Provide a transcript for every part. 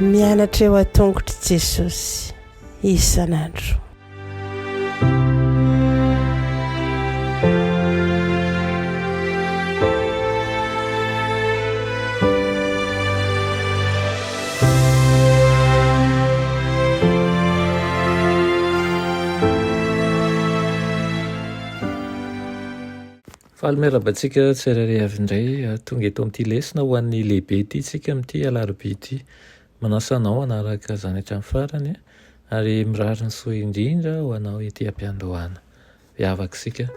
Mianatra eo an-tongotr'i Jesosy isan'andro. Faly miarahaba antsika tsirairay avy indray tonga eto amin'ity lesona ho an'ny lehibe ity isika amin'ity alarobia ity. Manasa anao hanaraka izany hatramin'ny farany ary mirary ny soa indrindra ho anao ety am-piandohana. Hiavaka isika.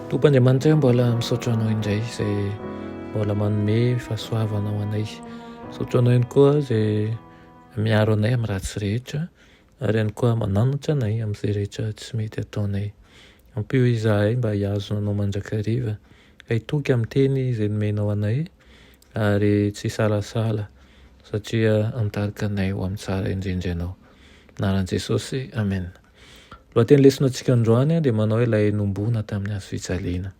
Tompo Andriamanitra mbola misaotra anao indray izay mbola manome fahasoavana ho anay. Misaotra anao ihany koa izay miaro anay amin'ny ratsy rehetra ary ihany koa mananatra anay amin'izay rehetra tsy mety ataonay. Ampio izahay mba hihazona anao mandrakariva ka hitoky amin'ny teny izay nomenao anay ary tsy hisalasala satria mitarika anay ho amin'ny tsara indrindra ianao. Anaran'i Jesosy, Amen. Lohateny lesona antsika androany dia manao ilay nomboana tamin'ny hazo fijaliana.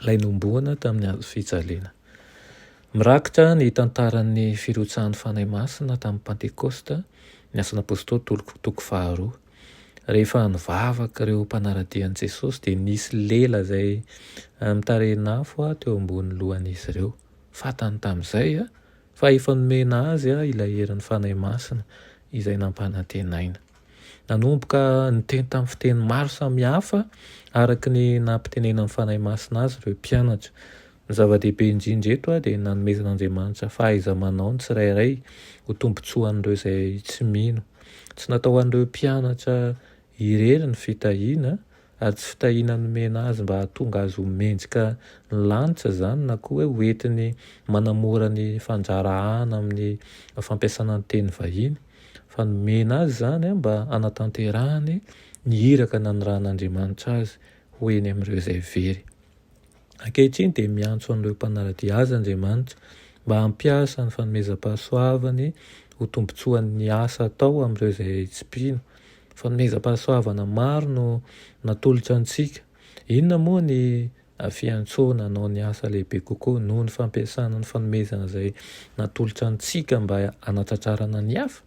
Ilay nomboana tamin'ny hazo fijaliana. Mirakitra ny tantaran'ny firotsahan'ny Fanahy Masina tamin'ny Pantekosta ny Asan'ny Apostoly toko faharoa. Rehefa nivavaka ireo mpanara-dia an'i Jesosy dia nisy lela izay mitarehin'afo teo ambony lohan'izy ireo. Fantany tamin'izay fa efa nomena azy ilay herin'ny Fanahy Masina izay nampanantenaina. Nanomboka niteny tamin'ny fiteny maro samihafa araka ny nampitenenan'ny Fanahy Masina azy ireo mpianatra. Ny zava-dehibe indrindra eto dia ny nanomezan'Andriamanitra fahaiza-manao ny tsirairay ho tombontsoan'ireo izay tsy mino. Tsy natao ho an'ireo mpianatra irery ny fitahiana, ary tsy fitahiana nomena azy mba hahatonga azy ho mendrika ny lanitra izany na koa hoe ho entiny manamora ny fandraharahana amin'ny fampiasana ny teny vahiny, fa nomena azy izany mba hanatanterahany ny iraka nanirahan'Andriamanitra azy ho eny amin'ireo izay very. Ankehitriny dia miantso an'ireo mpanara-dia Azy Andriamanitra mba hampiasa ny fanomezam-pahasoavany ho tombontsoan'ny asa atao amin'ireo izay tsy mpino. Fanomezam-pahasoavana maro no natolotra antsika. Inona moa ny fiantsoana hanao ny asa lehibe kokoa noho ny fampiasana ny fanomezana izay natolotra antsika mba hanatratrarana ny hafa?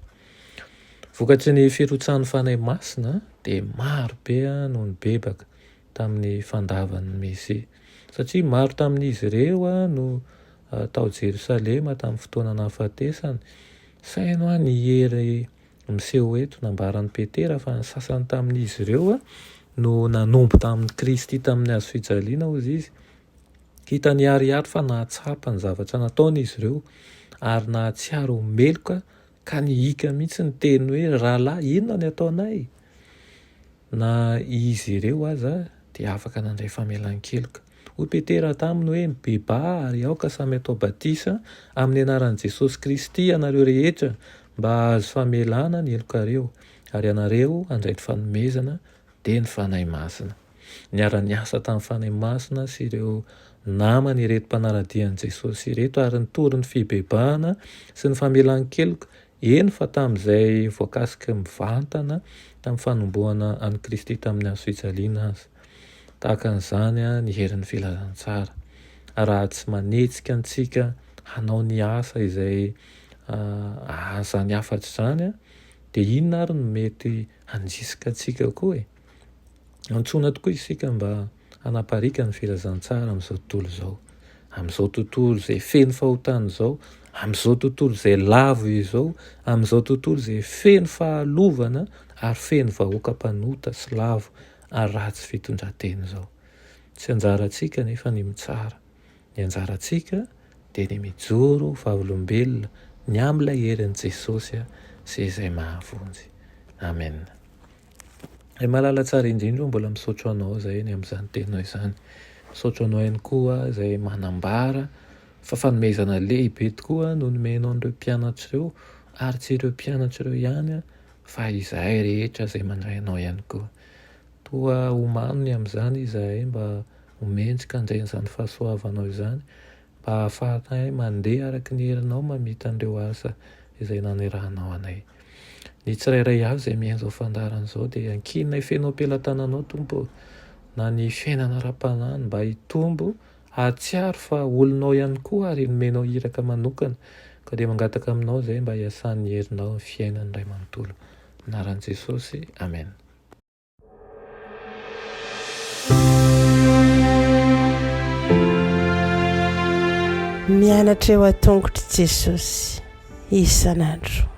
Vokatry ny firotsahan'ny Fanahy Masina dia maro be no nibebaka tamin'ny fandavany ny Mesia, satria maro tamin'izy ireo no tao Jerosalema tamin'ny fotoana nahafatesany. Saino ny hery miseho eto, nambaran'i Petera fa ny sasany tamin'izy ireo no nanompo tamin'i Kristy tamin'ny hazo fijaliana, hozy izy. Hita niharihary fa nahatsapa ny zavatra nataony izy ireo ary nahatsiaro ho meloka ka nihika mihitsy niteny hoe, Rahalahy, inona ny ataonay? Na izy ireo aza dia afaka nandray famelan-keloka. Hoy Petera taminy hoe, Mibebaha ary aoka samy hatao batisa amin'ny anaran'i Jesosy Kristy ianareo rehetra mba hahazo famelana ny helokareo, ary ianareo handray ny fanomezana, dia ny Fanahy Masina. Niara-niasa tamin'ny Fanahy Masina sy ireo namany ireto mpanara-dia an'i Jesosy ireto ary nitory ny fibebahana sy ny famelan-keloka Eny fa tamin'izay voakasika mivantana tamin'ny fanombohana an'i Kristy tamin'ny hazo fijaliana aza. Tahaka an'izany ny herin'ny filazantsara. Raha tsy manetsika antsika hanao ny asa izay izany hafatra izany dia inona ary no mety handrisika antsika koa e? Antsoina tokoa isika mba hanapariaka ny filazantsara amin'izao tontolo izao. Amin'izao tontolo izay feno fahotana izao, amin'izao tontolo izay lavo izao, amin'izao tontolo izay feno fahalovana ary feno vahoaka mpanota sy lavo ary ratsy fitondran-tena izao. Tsy anjarantsika anefa ny mitsara. Ny anjarantsika dia ny mijoro ho vavolombelona ny amin'ilay herin'i Jesosy sy izay mahavonjy. Amen. Ry malala tsara indrindra o, mbola misaotra anao izay ny amin'izany teninao izany. Misaotra anao ihany koa izay manambara fa fanomezana lehibe tokoa no nomenao an'ireo mpianatra ireo ary tsy ireo mpianatra ireo ihany fa izahay rehetra izay mandray anao ihany koa. Toa omano ny amin'izany izahay mba ho mendrika handray an'izany fahasoavanao izany Mba hahafahanay mandeha araka ny herinao mamita an'ireo asa izay nanirahanao anay. Ny tsirairay avy izay mihaino izao fandaharana izao dia ankininay feno am-pelatananao Tompo ô. na ny fiainana ara-panahiny mba hitombo hahatsiaro fa olonao ihany koa ary nomenao iraka manokana ka dia mangataka aminao izay mba hiasan'ny herinao amin'ny fiainany iray manontolo. Anaran'i Jesosy, Amen. Mianatra eo an-tongotr'i Jesosy isan'andro.